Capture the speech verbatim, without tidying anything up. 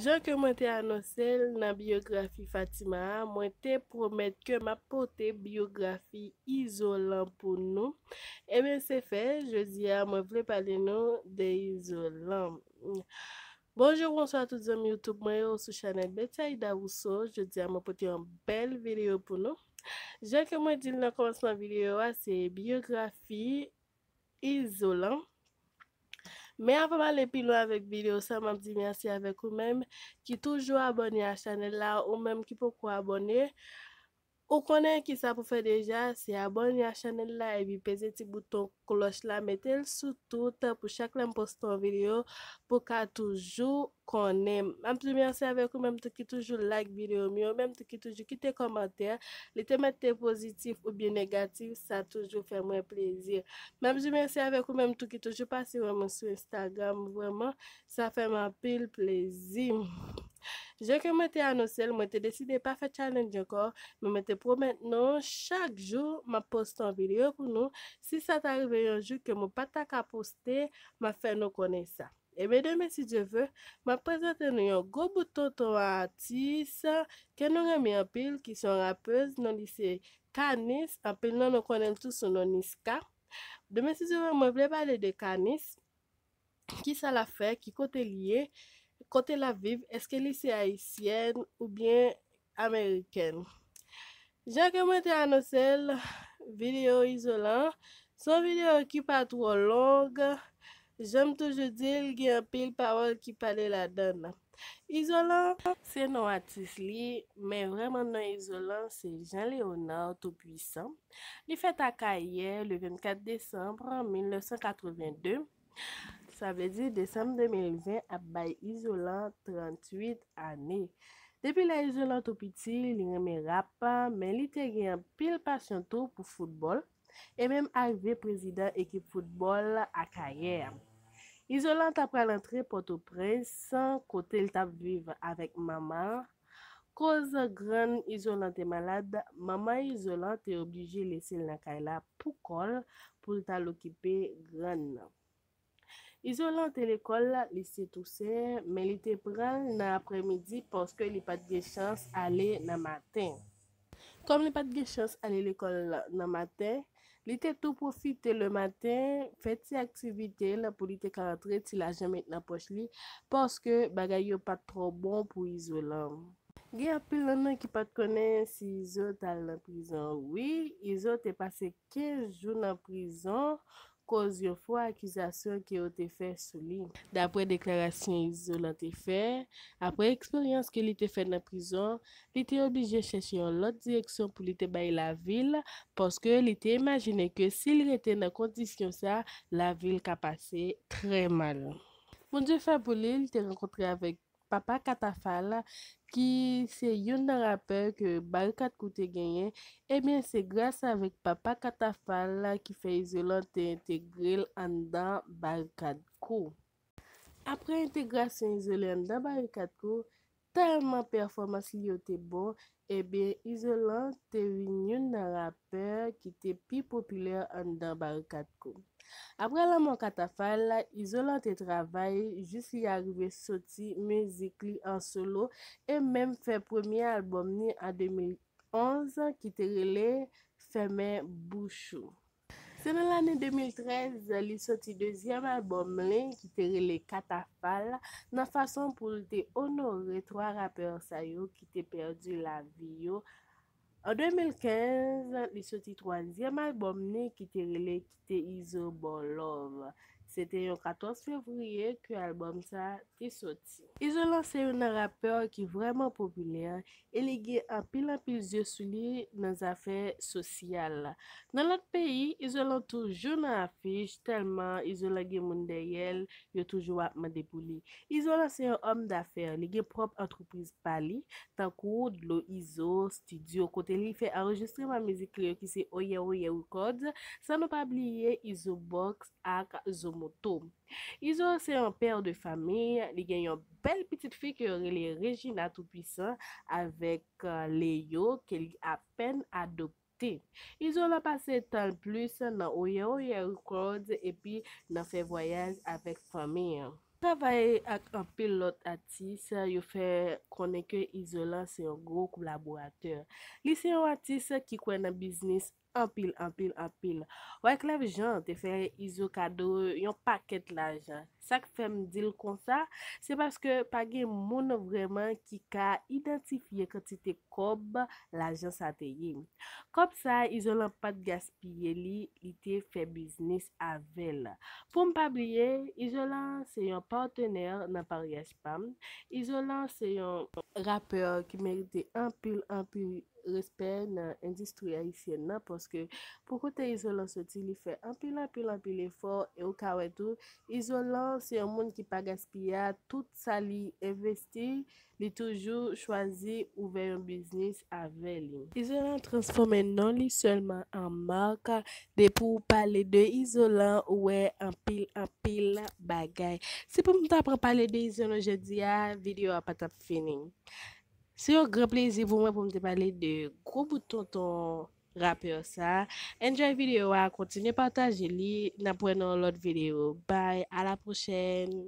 Jan ke mwen te anonse l nan biyografi Fatima a, mwen te pwomèt ke m ap pote biyografi Izolan pou nou. Ebyen, se fè, jodi a, mwen vle pale nou de Izolan. Bonjou, bonswa tout zanmi YouTube mwen yo sou chanèl Betsaïda Rousseau. Jodi a, mwen pote yon bèl videyo pou nou. Jan ke mwen di l nan kòmansman videyo a, se biyografi Izolan. Men avan m ale pi lwen avèk videyo sa, m ap di mèsi avèk ou menm ki toujou abòne a chanèl la, ou menm ki poko abòne. Ou konnen kisa pou fè deja, se abòne a chanèl la epi peze ti bouton klòch la, mete l sou tout pou chak lè m poste yon videyo pou ka toujou konnen. M ap di mèsi avèk ou menm tou ki toujou like videyo m yo, menm tou ki toujou kite kòmantè. Li te mèt te pozitif oubyen negatif, sa toujou fè mwen plezi. M ap di mèsi avèk ou menm tou ki toujou pase wè mwen sou Instagram, vrèman, sa fè m anpil plezi. Jan ke mwen te anonse l, mwen te deside pa fè challenge ankò, men mwen te pwomèt nou chak jou m ap poste yon videyo pou nou. Si sa ta rive yon jou ke mwen pa ta ka poste, m ap fè nou konnen sa. Ebyen, demen, si Dye ve, m ap prezante nou yon gwo bout tonton a atis ke nou renmen anpil, ki se yon rapèz, non li se Kanis, anpil nan nou konnen l tou sou non Niska. Demen, si Dye ve, mwen vle pale de Kanis, kisa l ap fè, ki kote li ye, kote l ap viv, èske li se ayisyèn oubyen amerikèn. Jan ke mwen te anonse l, videyo Izolan, se yon videyo ki pa twò long. Jan m toujou di l, gen anpil pawòl ki pale ladan l. Izolan se non atis li, men vrèman non Izolan se Jean Léonard Tout-Puissant. Li fèt Akayè le vennkat desanm mil nèf san katreven de. Sa vle di desanm de mil ven ap bay Izolan tranntuit ane. Depi lè Izolan tou piti, li renmen rap, men li te gen anpil pasyon tou pou foutbòl, e menm arive prezidan ekip foutbòl Akayè a. Izolan ta pral antre Pòtoprens, kote l t ap viv avèk manman l. Koz grann Izolan te malad, manman Izolan te oblije lese l nan kay la pou kò l, pou l t al okipe grann nan. Izolan te lekòl Lise Tousen, men li te pran l nan aprèmidi paske li pa t gen chans ale nan maten. Kòm li pa t gen chans ale lekòl nan maten, li te tou pwofite lematen fè ti aktivite l pou li te ka antre ti lajan met nan pòch li, paske bagay yo pa t twò bon pou Izolan. Gen anpil nan nou ki pa t konnen si Izo t al nan prizon. Wi, Izo te pase kenz jou nan prizon, koz yon fo akizasyon ke yo te fè sou li. Daprè deklarasyon Izolan te fè, apre eksperyans ke li te fè nan prizon, li te oblije chèche yon lòt direksyon pou li te bay lavi l, paske li te imajine ke si l rete nan kondisyon sa, lavi l ka pase trè mal. Bondye fè pou li, li te rankontre avèk Papa Katafal, ki se youn nan rapè ke Barikad Crew te genyen, ebyen, se gras avèk Papa Katafal ki fè Izolan te entegre l anndan Barikad Crew. Apre entegrasyon Izolan anndan Barikad Crew, tèlman pèfòmans li yo te bon, ebyen, Izolan te vin youn nan rapè ki te pi popilè anndan Barikad Crew. Apre lanmò Katafal, Izolan te travay jis li arive soti mizik li an solo e menm fè premye albòm li an de mil onz ki te rele Fèmen Bouch ou. Se nan lane de mil trèz li soti dezyèm albòm li ki te rele Katafal, nan fason pou l te onore twa rapè sa yo ki te pèdi lavi yo. An de mil kenz, li soti twazyèm albòm li ki te rele Kite Izo Ba w Love. Se te yon katòz fevriye ke albòm sa te soti. Izolan se youn nan rapè ki vrèman popilè e li gen anpil anpil zye sou li nan zafè sosyal. Nan lòt peyi, Izolan toujou nan afich, tèlman Izolan gen moun dèyè l, yo toujou ap mande pou li. Izolan se yon òm dafè, li gen pwòp antrepriz pa li, tankou Dlo Izo Studio, kote li fè anrejistreman mizik li yo ki se Oyè Oyè Records, san nou pa bliye Izo Box ak Zomoto. Izo se yon pè de fanmi, li gen yon bèl pitit fi ke yo rele Regina Toupwisan avèk, euh, Leo ke li apèn adopte. Izolan pase tan l plis nan Oyè Oyè Records epi nan fè vwayaj avèk fanmi an. Travay ak anpil lòt atis, yo fè konnen ke Izolan se yon gwo kolaboratè. Li se yon atis ki kwè nan biznis anpil, anpil, anpil. Wyclef Jean te fè Izo kado yon pakèt lajan. Sa k fè m di l konsa, se paske pa gen moun vrèman ki ka idantifye kantite kòb lajan sa te ye. Kòb sa, Izolan pa t gaspiye li, li te fè biznis avè l. Pou m pa bliye, Izolan se yon patenè nan paryaj pa m. Izolan se yon rapè ki merite anpil, anpil respè nan endistri ayisyèn nan, paske pou kote Izolan soti, li fè anpil, anpil, anpil efò, e ou ka wè tou, Izolan se yon moun ki pa gaspiye tout sa li envesti, li toujou chwazi ouvè yon biznis avè li. Izolan transfòme non li sèlman an mak. Depi w pale de Izolan, ou wè anpil, anpil bagay. Si pou m ta pran pale de Izolan jodi a, videyo a pa t ap fini. Se yon gran plezi pou mwen pou m te pale de gwo bout tonton rapè sa. Enjoy videyo a, kontinye pataje li. N ap wè nan yon lòt videyo. Bye, a la pwochèn.